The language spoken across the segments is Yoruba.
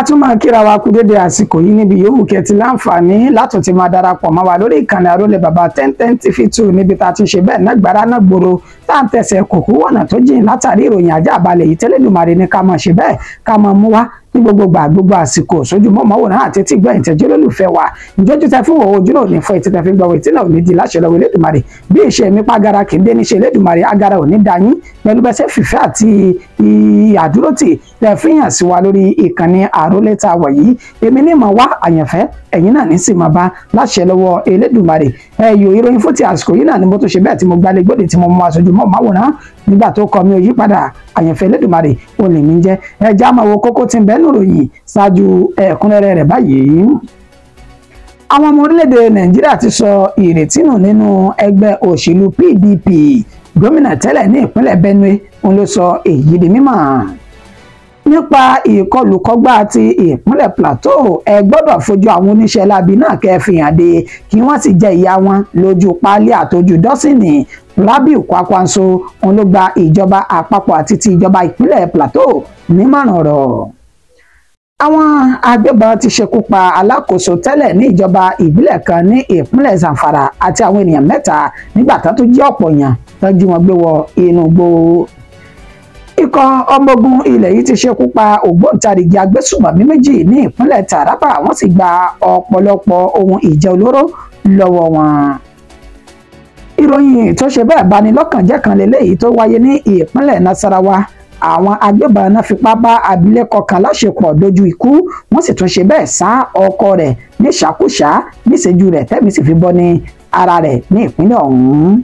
Tún máa kíra wa kú dédé àsìkò yìí níbi yòówù kẹ́ ti láǹfààní látún ti máa darapọ̀ mọ́ wa lórí ìkànnì Àrólé Bàbá 1010 TV 2, níbi tá a ti ṣe bẹ́ẹ̀ nágbára náà gbòòrò, tá à ń tẹsẹ̀ kòkó wọ̀nà tó jìn látàrí ìròyìn ajá balẹ̀ yìí tẹ́lẹ̀dùmarè ní ká máa ṣe bẹ́ẹ̀ ká máa mú wá ní gbogbo gbà, gbogbo àsìkò sójú mọ́mọ́wòrán àti tí gbẹ̀yìn tẹ́jú lólùfẹ́ wa. Ìjọ́jú tẹ fún òwò ojú náà ní fọ́, etí tẹ fi gbọ́ etí náà ò ní di láṣẹ lọ́wọ́ Elédùmarè. Bí ìṣe mi pàgàrà kì í dé níṣe Elédùmarè, agara ò ní da yín pẹ̀lú bẹ́sẹ̀ fìfẹ́ àti àdúrótì tẹ fi hàn sí wa lórí ìkànnì Àrólé tá a wà yìí. Èmi ní mọ̀ wá àyànfẹ́, ẹ̀yin náà ní sì máa bá láṣẹ lọ́wọ́ Elédùmarè. Ẹ̀yọ̀ ìròyìn fún ti àsìkò yìí náà ni mo tún ṣe bẹ́ẹ̀ tí mo gbalẹ̀ gbòde tí mo mú aṣojú mọ́ máwòrán nígbà tó kọ mi ò yí padà. Àyànfẹ́ Elédùmarè ò lè mí jẹ́. Ẹja máa wo kókó tí ń bẹ́ẹ̀ nùròyìn ṣáájú ẹ̀kúnrẹ́rẹ́ rẹ̀ báyìí. Àwọn ọmọ orílẹ̀-èdè Nàìjíríà ti sọ ìrètí nù nínú ẹgbẹ́ òṣèlú PDP. Gómìnà tẹ́lẹ̀ ní ìpínlẹ̀ Benue òun ló sọ èyí di mímọ̀ nípa ìkọlùkọgbà ti ìpínlẹ̀ Plateau. Ẹ gbọ́dọ̀ fojú àwọn oníṣẹ́ láabi náà kẹ́ fi hàn dé, kí wọ́n sì jẹ ìyà wọn lójú páálí àtọjú dọ́sìnì. Rabiu Kwakwanso òun ló gba ìjọba àpapọ̀ àti ti ìjọba ìpínlẹ̀ Plateau nímọ̀ràn ọ̀rọ̀. Àwọn agbébọn ti ṣekú pa alákòóso tẹ́lẹ̀ ní ìjọba ìbílẹ̀ kan ní ìpínlẹ̀ Zamfara àti àwọn ènìyàn 3 nígbà tó tún jí ọ̀pọ̀ èèyàn tó jí wọn gbé wọ inú igbó. Ikọ̀ ọmọ ogun ilẹ̀ yìí ti ṣekú pa ògbóǹtarìgì agbésùmọ̀mí 2 ní ìpínlẹ̀ Taraba, wọ́n sì gba ọ̀pọ̀lọpọ̀ ohun ìjà olóró lọ́wọ́ wọn. Ìròyìn tó ṣe bẹ́ẹ̀ bani lọ́kàn jẹ́ kan lélẹ́yìí tó wáyé ní ìpínlẹ̀ Nasarawa. Àwọn agbébọn náà fipá bá abilékọ kan láṣepọ̀ dojú ikú, wọ́n sì tún ṣe bẹ́ẹ̀ sá ọkọ rẹ̀ ní ṣàkúṣà níṣẹ́jú rẹ̀ tẹ́mi sì fi bọ́ ní ara rẹ̀ ní ìpínlẹ̀ ọ̀hún.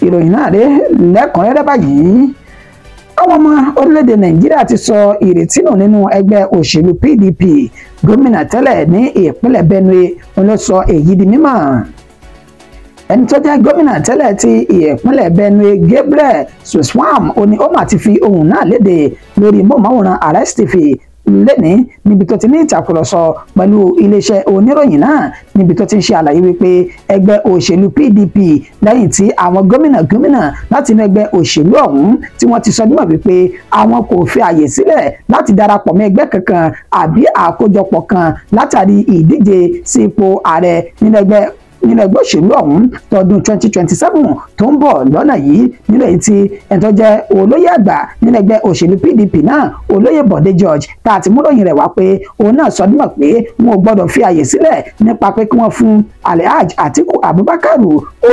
Ìròyìn náà rèé lẹ́kùnrẹ́rẹ́ báyìí. Àwọn ọmọ orílẹ̀-èdè Nàìjíríà ti sọ ìrètí nù nínú ẹgbẹ́ òṣèlú PDP. Gómìnà tẹ́lẹ̀ ní ìpínlẹ̀ Benue ló sọ èyí di mímọ̀. Ẹni tó jẹ́ gómìnà tẹ́lẹ̀ ti ìpínlẹ̀ Benue, Gabriel Suswam, ó ní ó mà ti fi ohùn náà léde lórí móhùnmáwòrán Arise TV lẹ́ni, níbi tó ti ní ìtàkùrọ̀sọ pẹ̀lú iléeṣẹ́ oníròyìn náà, níbi tó ti ń ṣe àlàyé wípé ẹgbẹ́ òṣèlú PDP, lẹ́yìn tí àwọn gómìnà gómìnà láti inú ẹgbẹ́ òṣèlú ọ̀hún tí wọ́n ti sọ nímọ̀ wípé àwọn kò fi àyè sílẹ̀ láti darapọ̀ mọ́ ẹgbẹ́ kankan àbí àkójọpọ̀ kan látàrí ìdíje sí ipò ààrẹ nínú ẹgbẹ́ òṣèlú ọ̀hún tọdún 2027 tó ń bọ̀ lọ́nà yìí, nínú èyí tí ẹni tó jẹ́ olóyè àgbà nínú ẹgbẹ́ òṣèlú PDP náà, olóyè Bọ̀dé George, tá a ti mú ròyìn rẹ̀ wá pé òun náà sọ nímọ̀ pé wọn ò gbọ́dọ̀ fi àyè sílẹ̀ nípa pé kí wọ́n fún Alhaji Atiku Abubakar,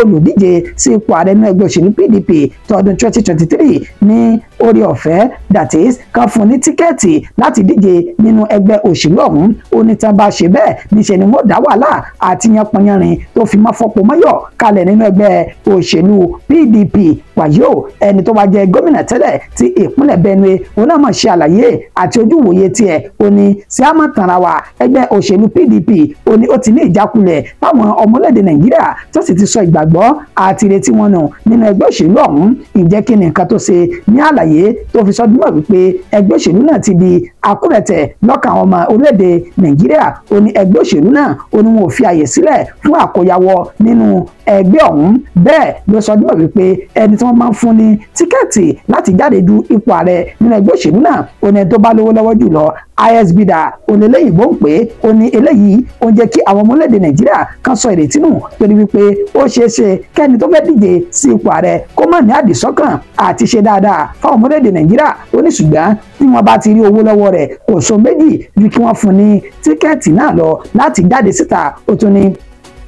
olùdíje sí ipò ààrẹ nínú ẹgbẹ́ òṣèlú PDP tọdún 2023, ní orí ọ̀fẹ́, that is kan fún ní tíkẹ́ẹ̀tì láti díje nínú ẹgbẹ́ òṣèlú ọ̀hún. Ó ní tán bá ṣe bẹ́ẹ̀, níṣe ni wọ́n dá wàhálà àti yanpanyanrin tó fi máa fọpọ̀ mọ́yọ̀ kalẹ̀ nínú ẹgbẹ́ òṣèlú PDP. Wàyó, ẹni tó wá jẹ gómìnà tẹ́lẹ̀ ti ìpínlẹ̀ Benue òun náà máa ṣe àlàyé àti ojúwòye tiẹ̀. Ó ní sí àmọ́ tanra wa, ẹgbẹ́ òṣèlú PDP ó ní ó ti ní ìjákulẹ̀ táwọn ọmọlẹ́dẹ̀ Nàìjíríà tó sì ti sọ ìgbàgbọ́ àti ìrètí wọn nù nínú ẹgbẹ́ òṣèlú ọ̀hún. Ǹjẹ́ kí ni nǹkan tó ṣe ní àlàyé tó fi sọ dúnmọ̀ wípé ẹgbẹ́ òṣèlú náà ti di akúrẹ̀tẹ̀ lọ́kàn àwọn ọmọ orílẹ̀-èdè Nàìjíríà? Ó ní ẹgbẹ́ òṣèlú náà ó ní wọn ò fi àyè sílẹ̀ fún àkóyawọ́ nínú ẹgbẹ́ ọ̀hún. Bẹ́ẹ̀ ló sọ dúnmọ̀ wípé ẹni tí wọ́n máa ń fún ní tíkẹ́ẹ̀tì láti jáde du ipò ààrẹ nínú ẹgbẹ́ òṣèlú náà, ó ní ẹni tó bá lówó lọ́wọ́ jùlọ, ISB dà oníléyìnbó ń pè é. Ó ní eléyìí ó ń jẹ́ kí àwọn ọmọlẹ́dẹ̀ Nàìjíríà kan sọ ìrètí nù, torí wípé ó ṣeé ṣe kẹ́ni tó fẹ́ díje sí ipò ààrẹ kó má ní àdìsọ́kàn àti ṣe dáadáa fáwọn ọmọlẹ́dẹ̀ Nàìjíríà. Ó ní ṣùgbọ́n tí wọ́n bá ti rí owó lọ́wọ́ rẹ̀, kò so méjì ju kí wọ́n fún ní tíkẹ́ẹ̀tì náà lọ láti jáde síta. Ó tún ní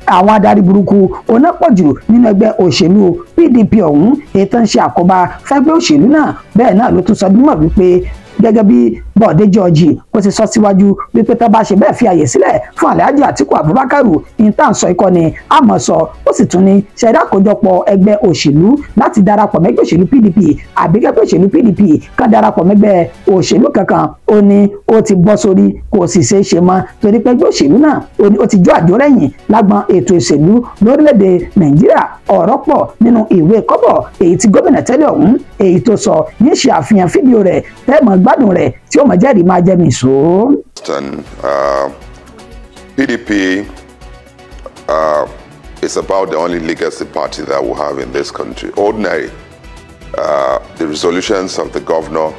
àwọn adarí burúkú onápọ̀jù nínú ẹgbẹ́ òṣèlú PDP ọ̀hún ètò ń ṣe àkóbá fẹ́gbẹ́ òṣèlú náà. Bẹ́ẹ̀ náà ló tún sọ dímọ̀ wípé gẹ́gẹ́ bí Bọ̀dé George ó ti sọ síwájú wípé tó bá ṣe bẹ́ẹ̀ fi àyè sílẹ̀ fún Alhaji Atiku Abubakar, ìtàn sọ ìkọ́ni àmọ́ sọ. Ó sì tún ní ṣẹ̀dá àkójọpọ̀ ẹgbẹ́ òṣèlú láti darapọ̀ mẹ́gbẹ́ òṣèlú PDP àbí kẹ́gbẹ́ òṣèlú PDP kan darapọ̀ mẹ́gbẹ́ òṣèlú kankan, ó ní ó ti bọ́ sórí, kò sì ṣeé ṣe mọ́, torí pé ẹgbẹ́ òṣèlú náà ó ní ó ti jó àjórẹ̀yìn lágbọn ètò ìṣèlú lórílẹ̀‐èdè Nàìjíríà. Ọ̀rọ̀ pọ̀ nínú ìwé kọ́bọ̀ èyí tí gómìnà tẹ́lẹ̀ ọ̀hún èyí tó sọ ní ṣe àfihàn fídíò rẹ̀ tẹ́ẹ̀mọ̀ gbádùn rẹ̀ tí ó mọ̀ jẹ́rìí máa jẹ́ mi sọ. PDP is about the only legacy party that we have in this country. Ordinary, the resolutions of the governor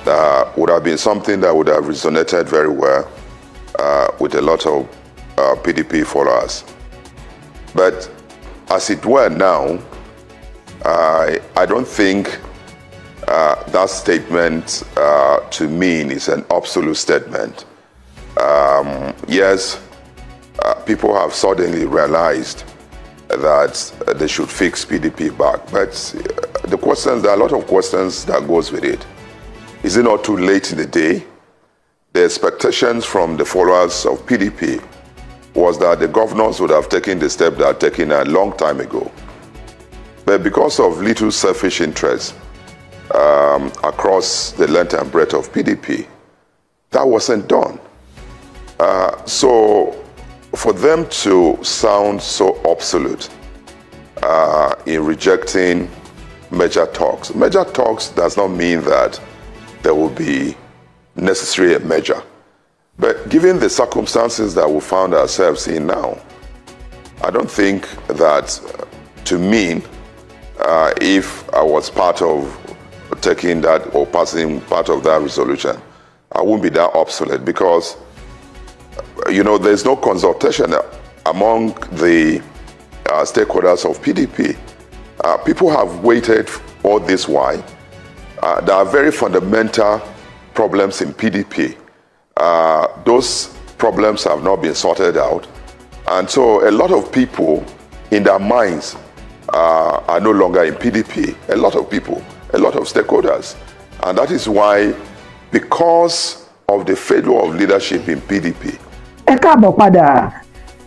That would have been something that would have resonated very well with a lot of PDP followers. But as it were now, I don't think that statement to mean is an absolute statement. Yes, people have suddenly realized that they should fix PDP back. But the questions, there are a lot of questions that goes with it. Is it not too late in the day? The expectations from the followers of PDP was that the governors would have taken the step they had taken a long time ago. But because of little selfish interest across the length and breadth of PDP, that wasn't done. So for them to sound so absolute in rejecting merger talks does not mean that there will be necessarily a merger. But given the circumstances that we found ourselves in now, I don't think that to mean if I was part of taking that or passing part of that resolution, I wouldn't be that obsolete because, you know, there's no consultation among the stakeholders of PDP. People have waited all this while. There are very fundamental problems in PDP. Those problems have not been sorted out. And so a lot of people in their minds are no longer in PDP. A lot of people, a lot of stakeholders. And that is why, because of the failure of leadership in PDP. Ẹ káàbọ̀ padà.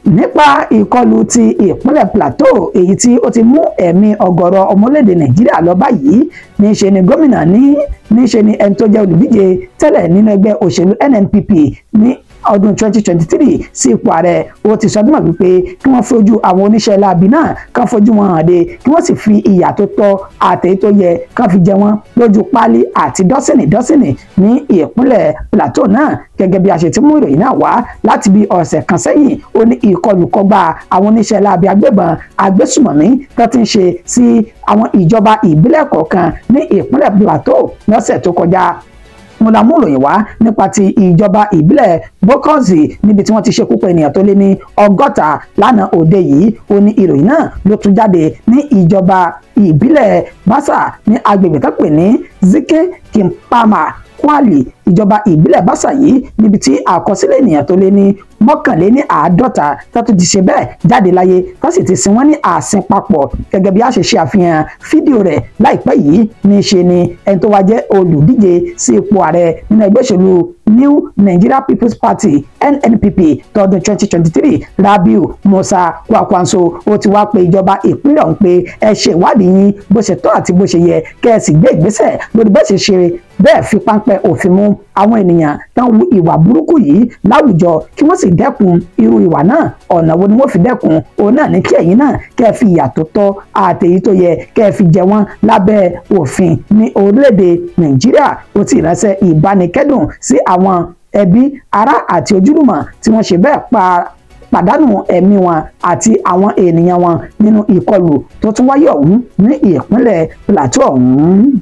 Nípa ìkọlù ti ìpínlẹ̀ Plateau èyí tí ó ti mú ẹ̀mí ọ̀gọ̀rọ̀ ọmọlédè Nàìjíríà lọ báyìí, níṣe ni gómìnà ní níṣe ni ẹni tó jẹ́ olùdíje tẹ́lẹ̀ nínú ẹgbẹ́ òṣèlú NNPP ní ọdún 2023 sí ipò ààrẹ ó ti sọ dímọ̀ wípé kí wọ́n fojú àwọn oníṣẹ́ láabi náà kán fojú wọn hàn dé kí wọ́n sì fi ìyà tó tọ́ àtèyí tó yẹ kán fi jẹ wọ́n lójú páálí àti dọ́sìnì dọ́sìnì ní ìpínlẹ̀ Plateau náà. Gẹ́gẹ́ bí a ṣe ti mú ìròyìn náà wá láti bí ọ̀sẹ̀ kan sẹ́yìn, ó ní ìkọlùkọgbà àwọn oníṣẹ́ láabi agbébọn agbésùmọ̀mí tó ti ń ṣe sí àwọn ìjọba ìbílẹ̀ kọ̀ọ̀kan ní ìpínlẹ̀ Plateau lọ́sẹ̀ tó kọjá. Mo la mú ìròyìn wá nípa ti ìjọba ìbílẹ̀ Bokozi níbi tí wọ́n ti ṣekú pa ènìyàn tó lé ní 60 lánàá òde yìí. Ó ní ìròyìn náà ló tún jáde ní ìjọba ìbílẹ̀ Basa ní agbègbè tó pè ní Zike Kimpama Kwali, ìjọba ìbílẹ̀ Basa yìí níbi tí àkọsílẹ̀ ènìyàn tó lé ní 51 tó tún ti ṣe bẹ́ẹ̀ jáde láyé tó sì ti sin wọ́n ní àsìn papọ̀. Gẹ́gẹ́ bí a ṣe ṣe àfihàn fídíò rẹ̀ láìpẹ́ yìí, ní ṣe ni ẹni tó wá jẹ́ olùdíje sí ipò ààrẹ nínú ẹgbẹ́ òṣèlú New Nigeria People's Party NNPP tọdún 2023 Rabiu Musa Kwakwanso ó ti wá pe ìjọba ìpínlẹ̀ ọ̀hún pé ẹ ṣe ìwádìí yín bó ṣe tọ́ àti bó ṣe yẹ kẹ́ ẹ sì gbé ìgbésẹ̀ lórí bẹ́ẹ̀ ṣe ṣe bẹ́ẹ̀ fi páńpẹ́ òfin mú àwọn ènìyàn tán wu ìwà burúkú yìí láwùjọ kí wọ́n sì dẹ́kun irú ìwà náà. Ọ̀nà wo ni wọ́n fi dẹ́kun òun náà ní kí ẹ̀yin náà kẹ́ ẹ fi ìyà tó tọ́ àtèyí tó yẹ kẹ́ ẹ fi jẹ wọ́n lábẹ́ òfin ní orílẹ̀-èdè Nàìjíríà. Ó ti ránṣẹ́ ìbánikẹ́dùn sí àwọn ẹbí, ará àti ojúlùmọ̀ tí wọ́n ṣe bẹ́ẹ̀ pàdánù ẹ̀mí wọn àti àwọn ènìyàn wọn nínú ìkọlù tó tún wáyé ọ̀hún ní ìpínlẹ̀ Plateau ọ̀hún.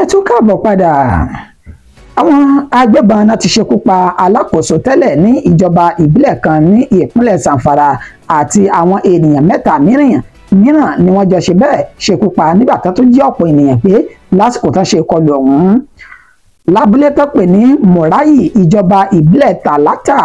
Ẹ tún káàbọ̀ padà. Àwọn agbébọn náà ti ṣekú pa alákòóso tẹ́lẹ̀ ní ìjọba ìbílẹ̀ kan ní ìpínlẹ̀ Zamfara àti àwọn ènìyàn mẹ́ta mìíràn ni wọ́n jọ ṣe bẹ́ẹ̀ ṣekú pa nígbà tó tún jí ọ̀pọ̀ ènìyàn gbé lásìkò tó ṣe ìkọlù ọ̀hún. Lábúlé tó pè ní Mọ̀ráyì, ìjọba ìbílẹ̀ Tàlátà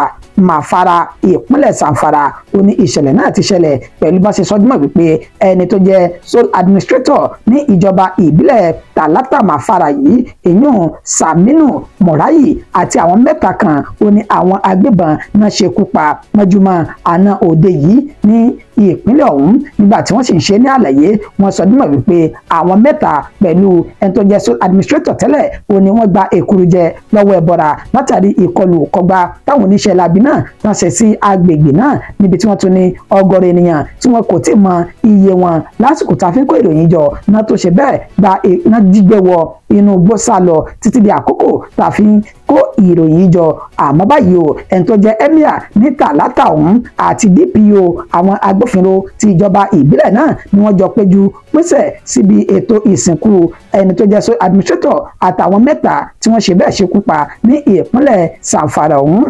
Màfara, ìpínlẹ̀ Zamfara, ó ní ìṣẹ̀lẹ̀ náà ti ṣẹlẹ̀ pẹ̀lú bá ṣe sọdúnmọ̀ wípé ẹni tó jẹ́ sole administrator ní ìjọba ìbílẹ̀ Tàlátà Màfara yìí, èyún Saminu Mọ̀ráyì àti àwọn mẹ́ta kan, ó ní àwọn agbébọn náà ṣekú pa mọ́júmọ́ àná òde yìí ní ìpínlẹ̀ ọ̀hún. Nígbà tí wọ́n sì ń ṣe ní àlàyé, wọ́n sọ dímọ̀ wípé àwọn mẹ́ta pẹ̀lú ẹni tó jẹ́ sole administrator tẹ́lẹ̀, ó ní wọ́n gba èkuru jẹ lọ́wọ́ ẹbọra látàrí ìkọlù kọgbà táwọn oníṣẹ́ labi náà wọ́n ṣe sí agbègbè náà, níbi tí wọ́n tún ní ọgọ́rọ̀ ènìyàn tí wọn kò tí ì mọ iye wọn lásìkò tá a fi ń kó ìròyìn jọ náà tó ṣe bẹ́ẹ̀ gba náà jígbé wọ inú igbó sá lọ títí di àkókò tá a fi ń kó ìròyìn jọ. Àmọ́ báyìí o, ẹni tó jẹ́ emir ní Tàlátà ọ̀hún àti DPO àwọn agbófinró ti ìjọba ìbílẹ̀ náà ni wọ́n jọ péjú pèsè síbi ètò ìsìnkú ẹni tó jẹ́ sole administrator àtàwọn mẹ́ta tí wọ́n ṣe bẹ́ẹ̀ ṣekú pa ní ìpínlẹ̀ Zamfara ọ̀hún.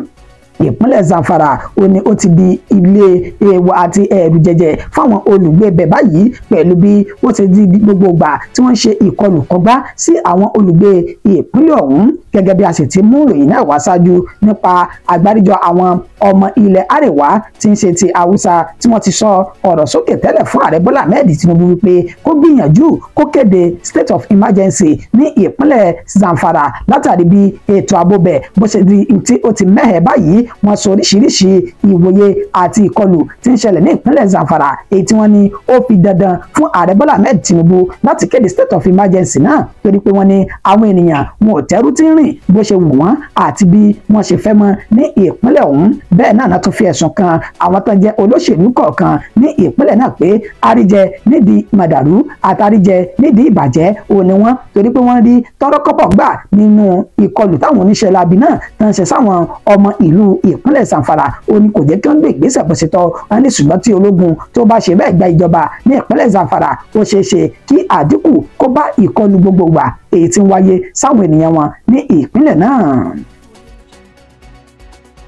Ìpínlẹ̀ Zamfara ó ní ó ti di ilé èèwọ̀ àti ẹ̀rù jẹjẹ fáwọn olùgbé ibẹ̀ báyìí pẹ̀lú bí wọ́n ti di gbogbo ìgbà tí wọ́n ń ṣe ìkọlù kọgbá sí àwọn olùgbé ìpínlẹ̀ ọ̀hún, gẹ́gẹ́ bí a sì ti mú ìròyìn náà wá ṣáájú nípa àgbáríjọ àwọn ọmọ ilẹ̀ Àríwá tí ń ṣe ti Haúsá tí wọ́n ti sọ ọ̀rọ̀ sókè tẹ́lẹ̀ fún Ààrẹ Bọ́lá Ahmed Tinubu wípé kó gbìyànjú kó kéde state of emergency ní ìpínlẹ̀ Zamfara látàrí bí ètò ààbò bẹ̀ bó ṣe di tí ó ti mẹ́hẹ̀ báyìí. Wọ́n sọ oríṣiríṣi ìwòye àti ìkọlù tí ń ṣẹlẹ̀ ní ìpínlẹ̀ Zamfara, èyí tí wọ́n ní ó fi dandan fún Ààrẹ Bọ́lá Ahmed Tinubu láti kéde state of emergency náà, torí pé wọ́n ní àwọn ènìyàn wọn ò tẹ́rù tí ń rìn bó ṣe wù wọ́n àti bí wọ́n ṣe fẹ́ mọ́ ní ìpínlẹ̀ ọ̀hún. Bẹ́ẹ̀ náà tún fi ẹ̀sùn kan àwọn tó jẹ́ olóṣèlú kọ̀ọ̀kan ní ìpínlẹ̀ náà pé àríjẹ nídìí màdàrú àtàríjẹ nídìí ìbàjẹ́ òun ni wọ́n, torí pé wọ́n rí tọ́rọ́kọ́bọ̀ gbà nínú ìkọlù táwọn oníṣẹ́ labi náà tó ń ṣe sáwọn ọmọ ìlú ìpínlẹ̀ Zamfara. Ó ní kò jẹ́ kí wọ́n gbé ìgbésẹ̀ bó ṣe tọ́ wọn ní, ṣùgbọ́n tí ológun tó bá ṣe bẹ́ẹ̀ gba ìjọba ní ìpínlẹ̀ Zamfara, ó ṣeé ṣe kí àdínkù kó bá ìkọlù gbogbo wà èyí tí ń wáyé sáwọn ènìyàn wọn ní ìpínlẹ̀ náà.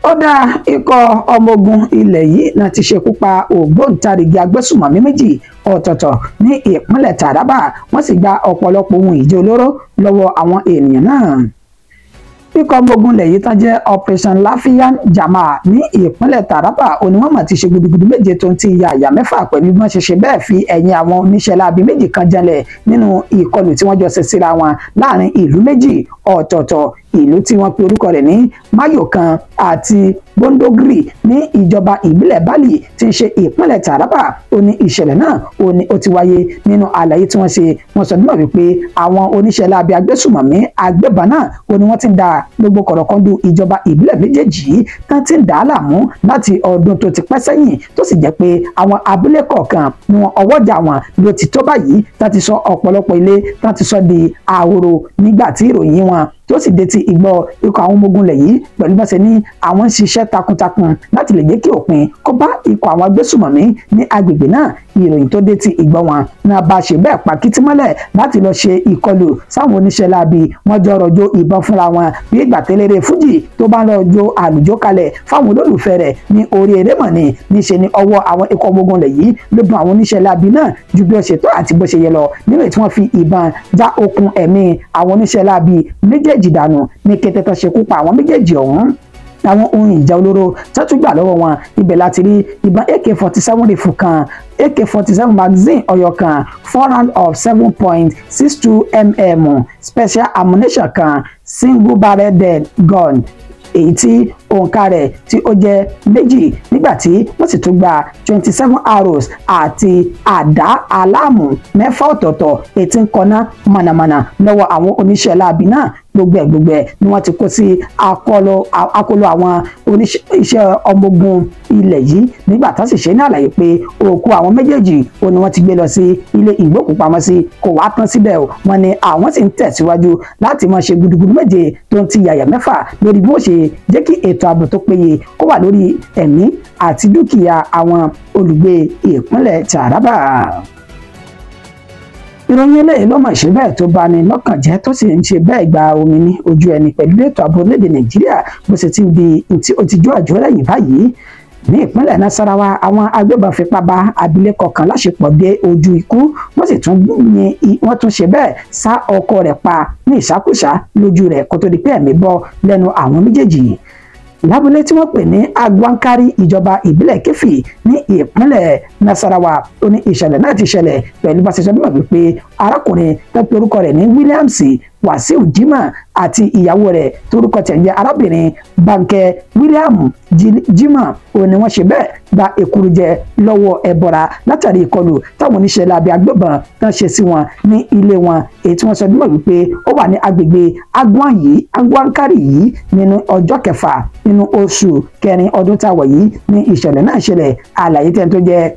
Ó dá ikọ̀ ọmọ ogun ilẹ̀ yìí náà ti ṣekú pa ògbóǹtarìgì agbésùmọ̀mí méjì ọ̀tọ̀ọ̀tọ̀ ní ìpínlẹ̀ Taraba, wọ́n sì gba ọ̀pọ̀lọpọ̀ ohun ìjà olóró lọ́wọ́ àwọn ènìyàn náà. Ikọ̀ ọmọ ogun ilẹ̀ yìí tán jẹ́ Operation Lafiyan Jama ní ìpínlẹ̀ Taraba oníwọ̀nmọ̀ ti ṣe gudugudu méje tó ń ti ya àyà mẹ́fà pẹ̀lú bí wọ́n ṣe ṣe bẹ́ẹ̀ fi ẹ̀yìn àwọn oníṣẹ́ láabi méjì kan janlẹ̀ nínú ìkọlù tí wọ́n jọ ṣe síra wọn láàrin ìlú méjì ọ̀tọ̀ọ̀tọ̀, ìlú tí wọ́n pe orúkọ rẹ̀ ní Mayokan àti Bondogri ní ìjọba ìbílẹ̀ Bali tí ń ṣe ìpínlẹ̀ Taraba. Ó ní ìṣẹ̀lẹ̀ náà ó ní ó ti wáyé nínú àlàyé tí wọ́n ṣe. Wọ́n sọ nímọ̀ wípé àwọn oníṣẹ́ láabi agbésùmọ̀mí agbébọn náà ó ní wọ́n ti ń da gbogbo kọ̀rọ̀kọ́ndù ìjọba ìbílẹ̀ méjèèjì yìí tán ti ń dà á láàmú láti ọdún tó ti pẹ́ sẹ́yìn, tó sì jẹ́ pé àwọn abúlé kọ̀ọ̀kan ni wọn ọwọ́jà wọn ló ti tó báyìí tán ti sọ ọ̀pọ̀lọpọ̀ ilé tán ti sọ di ahoro nígbà tí ìròyìn wọn tó sì dé ti ìgbọ́ ikọ̀ àwọn ọmọ ogun lẹ̀ yìí pẹ̀lú bá ṣe ní àwọn ń ṣiṣẹ́ takuntakun láti lè jẹ́ kí òpin kó bá ikọ̀ àwọn agbésùmọ̀mí ní agbègbè náà. Ìròyìn tó dé ti ìgbọ́ wọn náà bá ṣe bẹ́ẹ̀ pa kìtì mọ́lẹ̀ láti lọ ṣe ìkọlù sáwọn oníṣẹ́ láabi. Wọ́n jọ rọ̀jò ìbọn fúnra wọn bí ìgbà tẹ́lẹ̀rẹ́ fújì tó bá ń rọ̀jò àlùjọ kalẹ̀ fáwọn olólùfẹ́ rẹ̀ ní orí eré mọ̀ ni. Níṣe ni ọwọ́ àwọn ikọ̀ ọmọ ogun lẹ̀ yìí ló dùn àwọn oníṣẹ́ láabi náà ju bí ó ṣe tó àti bó ṣe yẹ lọ, nínú tí wọ́n fi ìbọn já okùn ẹ̀mí àwọn oníṣẹ́ láabi méjèèjì dànù ní kété tó ṣekú pa àwọn méjèèjì ọ̀hún. Àwọn ohun ìjà olóró tó tún gbà lọ́wọ́ wọn ibẹ̀ láti rí ìbọn AK-47 rifle kan, AK-47 magazine ọyọ kan, 4 round of 7.62 mm special ammunition kan, single barrel gun èyí tí òǹkà rẹ̀ tí ó jẹ́ méjì, nígbà tí wọ́n sì tún gba 27 arrows àti àdá aláàmù mẹ́fà ọ̀tọ̀ọ̀tọ̀ èyí tí ń kọná mànàmáná lọ́wọ́ àwọn oníṣẹ́ láabi náà. Gbogbo ẹ̀ ni wọ́n ti kó sí akọlọ àwọn oníṣẹ́ ọmọ ogun ilẹ̀ yìí nígbà tó sì ṣe ní àlàyé pé òkú àwọn méjèèjì ó ní wọ́n ti gbé lọ sí ilé ìgbókùpamọ́sí. Kò wá tán síbẹ̀ o, wọ́n ní àwọn sì ń tẹ̀síwájú láti máa ṣe gudugudu méje tó ń ti yàyà mẹ́fà lórí bí wọ́n ṣe jẹ́ kí ètò ààbò tó péye kó wà lórí ẹ̀mí àti dúkìá àwọn olùgbé ìpínlẹ̀ Taraba. Ìròyìn eléyìí ló mọ̀ ṣe bẹ́ẹ̀ tó bani lọ́kàn jẹ́, tó sì ń ṣe bẹ́ẹ̀ gba omi ní ojú ẹni pẹ̀lú ètò ààbò orílẹ̀-èdè Nàìjíríà bó ṣe ti ń di tí ó ti jó àjò lẹ́yìn báyìí. Ní ìpínlẹ̀ Nasarawa, àwọn agbébọn fipá bá abilékọ kan láṣepọ̀ dé ojú ikú, wọ́n sì tún yin wọ́n tún ṣe bẹ́ẹ̀ sá ọkọ rẹ̀ pa ní ìṣàkóṣá lójú rẹ̀ kó tó di pé ẹ̀mí bọ́ lẹ́nu àwọn méjèèjì. Lábúlé tí wọ́n pè ní Agwankari, ìjọba ìbílẹ̀ Kẹfì ní ìpínlẹ̀ Nasarawa, ó ní ìṣẹ̀lẹ̀ náà ti ṣẹlẹ̀ pẹ̀lú bá ṣe sọ mímọ̀ wípé arákùnrin tó pe orúkọ rẹ̀ ní Williams Wàsíù Jimoh àti ìyàwó rẹ̀ torúkọ tẹ̀ ń jẹ́ arábìnrin Bánkẹ́ William Jimoh, ó ní wọ́n ṣe bẹ́ẹ̀ gba èkuru jẹ lọ́wọ́ ẹbọra látàrí ìkọlù táwọn oníṣẹ́ láabi agbébọn tán ṣe sí wọn ní ilé wọn, èyí tí wọ́n sọ mímọ̀ wípé ó wà ní agbègbè Agwankari yìí nínú ọjọ́ kẹfà nínú oṣù kẹrin ọdún tá a wà yìí ní ìṣẹ̀lẹ̀ náà ṣẹlẹ̀. Àlàyé tẹ́ni tó jẹ́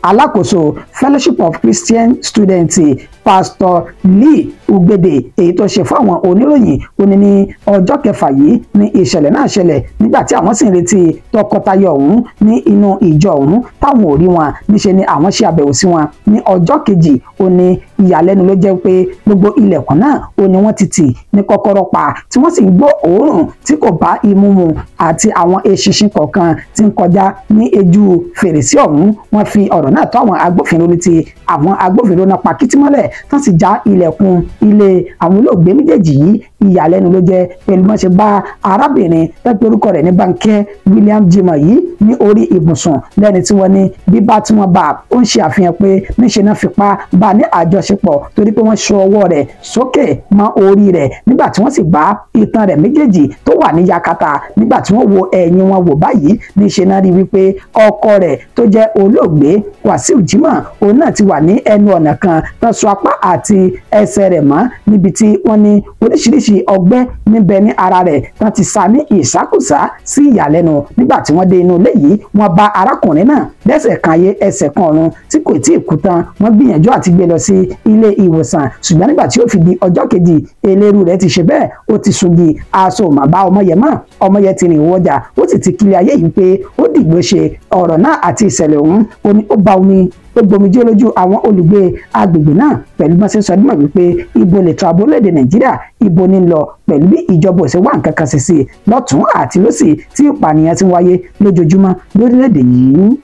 alákòóso Fellowship of Christian Students, Pastor Lee Ugbede, èyí tó ṣe fún àwọn oníròyìn, ó ní ní ọjọ́ kẹfà yìí ní ìṣẹ̀lẹ̀ náà ṣẹlẹ̀ nígbà tí àwọn sì ń retí tọkọtaya ọ̀hún ní inú ìjọ ọ̀hún táwọn ò rí wọn. Níṣe ni àwọn ṣe àbẹ̀wò sí wọn ní ọjọ́ kejì. Ó ní ìyàlẹ́nu ló jẹ́ pé gbogbo ilẹ̀kùn náà ó ní wọ́n ti tì ní kọ́kọ́rọ́ pa, tí wọ́n sì ń gbọ́ òórùn tí kò bá imú mu àti àwọn eṣinṣin kọ̀ọ̀kan tí ń kọjá ní ojú fèrèsé ọ̀hún. Wọ́n fi ọ̀rọ̀ náà tó àwọn agbófinró létí. Àwọn agbófinró náà pa kìtì mọ́lẹ̀ tán sì já ilẹ̀kùn ilé àwọn olóògbé méjèèjì yìí. Ìyàlẹ́nu ló jẹ́ pẹ̀lú bọ́n ṣe bá arábìnrin tẹ́pẹ́ orúkọ rẹ̀ ní Bánkẹ́ William Jimoh yìí ní orí ibùsùn lẹ́ni tí wọ́n ní bíbá tí wọ́n bá ó ń ṣe àfihàn pé níṣe náà fipá bá ní àjọṣepọ̀, torí pé wọ́n so ọwọ́ rẹ̀ sókè mọ́ orí rẹ̀ nígbà tí wọ́n sì bá itan rẹ̀ méjèèjì tó wà ní yakata. Nígbà tí wọ́n wo ẹ̀yìn wọn wò báyìí, níṣe náà rí wípé ọkọ rẹ̀ tó jẹ́ olóògbé Wàsíù Jimoh òun náà ti wà ní ẹnu ọ̀nà kan tán so apá àti ẹsẹ̀ rẹ̀ mọ́, níbi tí wọ́n ní oríṣiríṣi ọgbẹ́ níbẹ̀ ní ara rẹ̀ tán ti sá ní ìsákùsá. Sí ìyàlẹ́nu, nígbà tí wọ́n dé inú ilé yìí, wọ́n bá arákùnrin náà lẹ́sẹ̀ kan ayé ẹsẹ̀ kan ọ̀run tí kò tí ì kú tán. Wọ́n gbìyànjú àti gbé lọ sí ilé ìwòsàn, ṣùgbọ́n nígbà tí ó fi di ọjọ́ kejì, eléru rẹ̀ ti ṣe bẹ́ẹ̀ ó ti sungi aṣọ màbá ọmọyẹ mọ́. Ọmọyẹ ti rìn wọjà, ó sì ti kiri ayé yìí pé ó dìgbò ṣe. Ọ̀rọ̀ náà àti ìṣẹ̀lẹ̀ ọ̀hún ó ní ó ba omi ó gbomijé lójú àwọn olùgbé agbègbè náà pẹ̀lú bọ́n ṣe ń sọ nímọ̀ wípé ibo lè tó ààbò orílẹ̀-èdè Nàìjíríà, ibo ní lọ pẹ̀lú bí ìjọba ò ṣe wá nǹkan kan ṣe sí lọ́tún àti lósì tí ìpànìyàn ti wáyé lójoojúmọ́ lórílẹ̀-èdè yìí.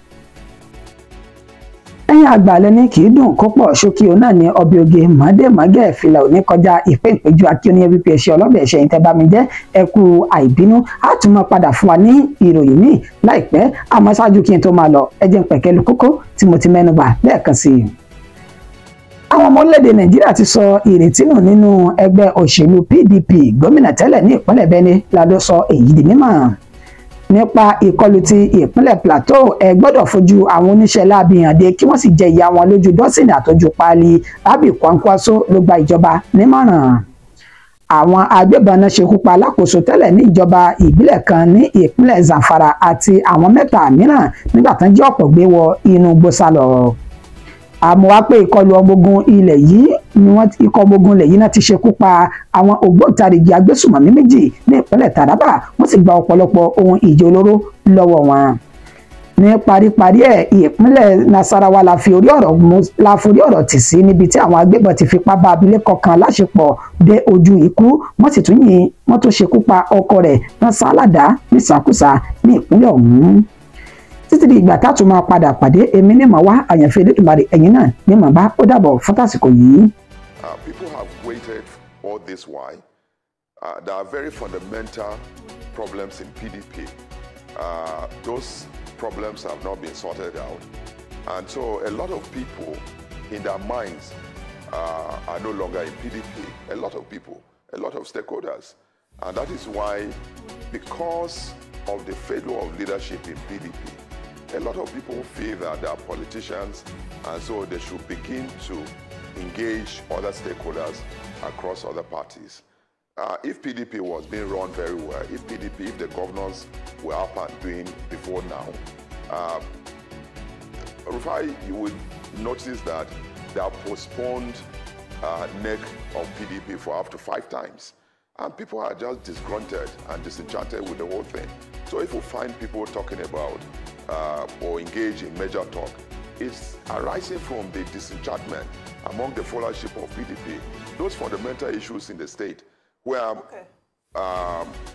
Ẹ̀yin àgbàlẹ̀ ní kì í dùn kó pọ̀, ṣókí òun náà ní ọbẹ̀ oge mọ́dé mọ́gẹ́ fìlà òní kọjá ìpín ìpéjú akíní wípé ẹṣẹ ọlọ́bẹ̀ ẹṣẹ yìí tẹ́ bá mi jẹ́ ẹ kú àìbínú. Á tún máa padà fún wa ní ìròyìn míì láìpẹ́, àmọ́ ṣáájú kí n tó máa lọ, ẹ jẹ́ n pẹ̀kẹ́lu kókó tí mo ti mẹ́nu bà lẹ́ẹ̀kan sí i. Àwọn ọmọ orílẹ̀-èdè Nàìjíríà ti sọ ìrètí nù nínú ẹgbẹ́ òṣèlú PDP. Gómìnà tẹ́lẹ̀ ní ìpínlẹ̀ Benue ládó sọ èyí di mímọ̀ nípa ìkọlù ti ìpínlẹ̀ Plateau. Ẹ gbọ́dọ̀ fojú àwọn oníṣẹ́ láabi hàn dé kí wọ́n sì jẹ ìyà wọn lójú dọ́sìnì àtọ́jú páálí. Rabi Kwankwaso ló gba ìjọba nímọ̀ràn. Àwọn agbébọn náà ṣekú pa alákòóso tẹ́lẹ̀ ní ìjọba ìbílẹ̀ kan ní ìpínlẹ̀ Zamfara àti àwọn mẹ́ta mìíràn nígbà tán jí ọ̀pọ̀ gbé wọ inú igbó sálọ. Àmọ́ wá pé ìkọlù ọmọ ogun ilẹ̀ yìí ni wọ́n ikọ̀ ọmọ ogun ilẹ̀ yìí náà ti ṣekú pa àwọn ògbóǹtarìgì agbésùmọ̀mí méjì ní ìpínlẹ̀ Taraba, wọ́n sì gba ọ̀pọ̀lọpọ̀ ohun ìjà olóró lọ́wọ́ wọn. Ní paríparí ẹ̀, ìpínlẹ̀ Nasarawa la fi orí ọ̀rọ̀ tì sí níbi tí àwọn agbébọn ti fipá bá abilékọ kan láṣepọ̀ dé ojú ikú, wọ́n sì tún yìn wọ́n tún ṣekú pa ọkọ rẹ̀ tán sálàdá nísàkúsà ní ìpínlẹ̀ ọ̀hún. Títí di ìgbà tá a tún máa padà pàdé, èmi ní màá wá àyànfẹ́ Elédùmarè, ẹ̀yin náà ní màá bá ó dàbọ̀ fún tàsìkò yìí. People have waited all this while. There are very fundamental problems in PDP. Those problems have not been sorted out. And so a lot of people in their minds are no longer in PDP. A lot of people, a lot of stakeholders. And that is why, because of the failure of leadership in PDP, a lot of people feel that they are politicians, and so they should begin to engage other stakeholders across other parties. If PDP was being run very well, if PDP, if the governors were up and doing before now, Rufai, you would notice that they have postponed NEC of PDP for up to 5 times. And people are just disgruntled and disenchanted with the whole thing. So if we find people talking about or engage in major talk, It's arising from the disenchantment among the followership of PDP. Those fundamental issues in the state where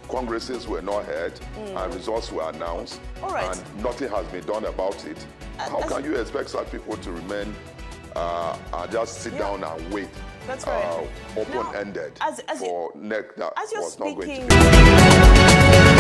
congresses were not held and results were announced and nothing has been done about it. How can you expect such people to remain and just sit down and wait? That's right. Open-ended for NEC that as you're was not going speaking to be.